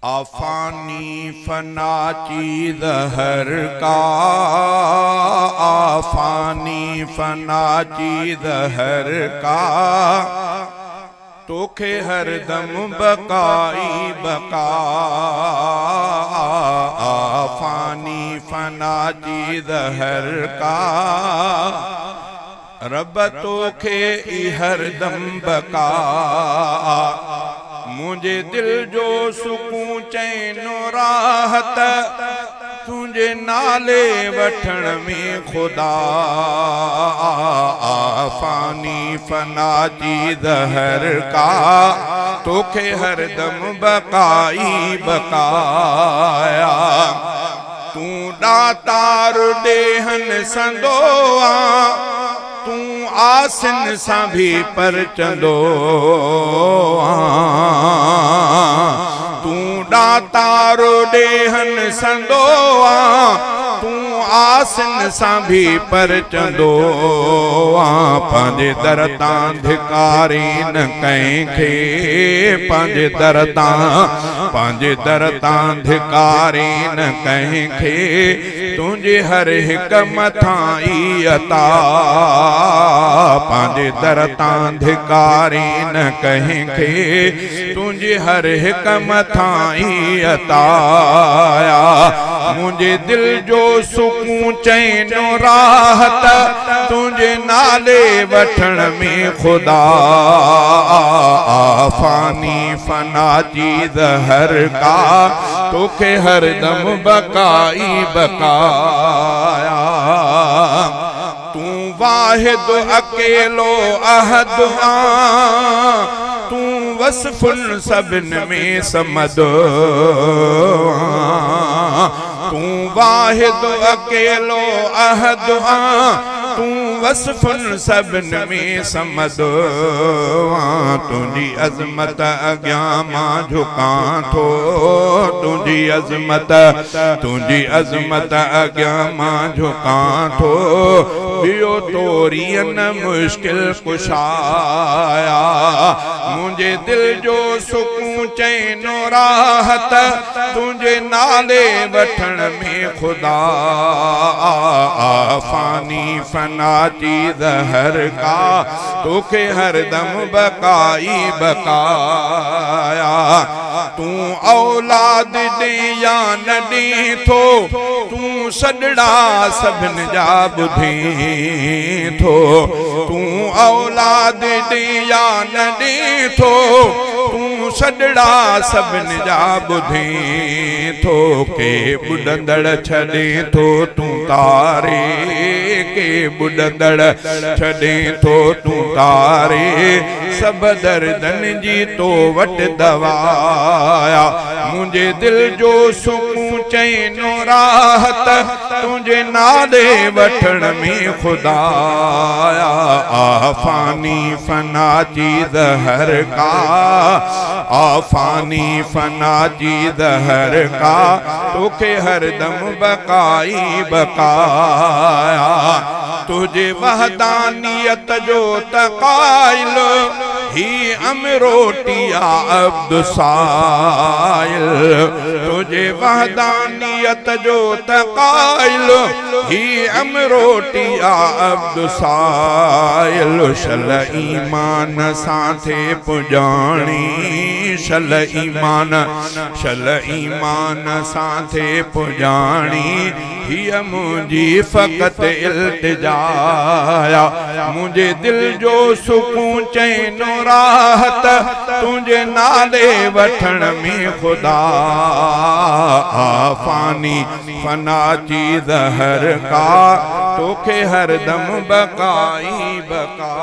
آفاني فنا چيز هر ڪا، آفاني فنا چيز هر ڪا، توکي هر دم بقا ئي بقا. آفاني فنا چيز هر ڪا، رب توکي ئي هر دم بقا. منهنجي دل جو سڪون چين راحت تنهنجي نالي وٺڻ ۾ خدا. فاني فنا چيز هر ڪا، توکي هر دم بقا ئي بقايا. تون ڏاتار ڏيهن سندو آن، تون آسن سان ڀي پرچندو آن. تون ڏاتار ڏيهن سندو آن، تون آسن سان ڀي پرچندو آن. پنهنجي در تان ڌڪارين ڪنهن کي، پنهنجي در تان، پنهنجي در تان ڌڪارين ڪنهن کي، تنهنجي هر هڪ مٿان ئي عطا. پنهنجي در تان ڌڪارين ڪنهن کي، تنهنجي هر هڪ مٿان ئي عطا. منهنجي دل جو سڪون چين راحت تنهنجي نالي وٺڻ ۾ خدا. فاني فنا چيز هر ڪا، توکي هر دم بقا ئي بقايا. تون واحد اڪيلو احد آن، تون وصفن سڀن ۾ صمد آن. تون واحد اڪيلو احد آن، تون وصفن سڀن ۾ صمد آن. تنهنجي عظمت اڳيان مان جهڪان ٿو، تنهنجي عظمت، تنهنجي عظمت اڳيان مان جهڪان ٿو. ٻيو تورين مشڪل ڪشايا. منهنجي دل جو سڪون چين راحت تنهنجي نالي وٺڻ ۾ خدا. فاني فنا چيز هر ڪا، توکي هر دم بقا ئي بقايا. تون اولاد ڏي يا نه ڏين ٿو، تون سڏڙا سڀن جا ٻڌين ٿو. تون اولاد ڏي يا نه ڏين ٿو، تون سڏڙا سڀن جا ٻڌين ٿو. ڪي ٻڏندڙ ڇڏين ٿو تون تاري، ڪي ٻڏندڙ ڇڏين ٿو تون تاري، سڀ دردن جي تو وٽ دوايا. منهنجي دل جو سڪون چين راحت تنهنجي نالي وٺڻ ۾ خدايا. آفاني فنا چيز هر ڪا، آفاني فنا چيز هر ڪا، توکي هر دم بقا ئي بقايا. تنهنجي وحدانيت جو ته قائل، هي امروٽيا عبد سائل. تنهنجي وحدانيت جو ته قائل، هي امروٽيا عبد سائل. شل ايمان سان ٿئي پڄاڻي، شل ايمان، شل ايمان سان ٿئي پڄاڻي، هيء منهنجي فقط التجايا. منهنجي دل جو سڪون چين راحت تنهنجي نالي وٺڻ ۾ خدا. فاني فنا چيز هر ڪا، توکي هر دم بقا ئي بقا.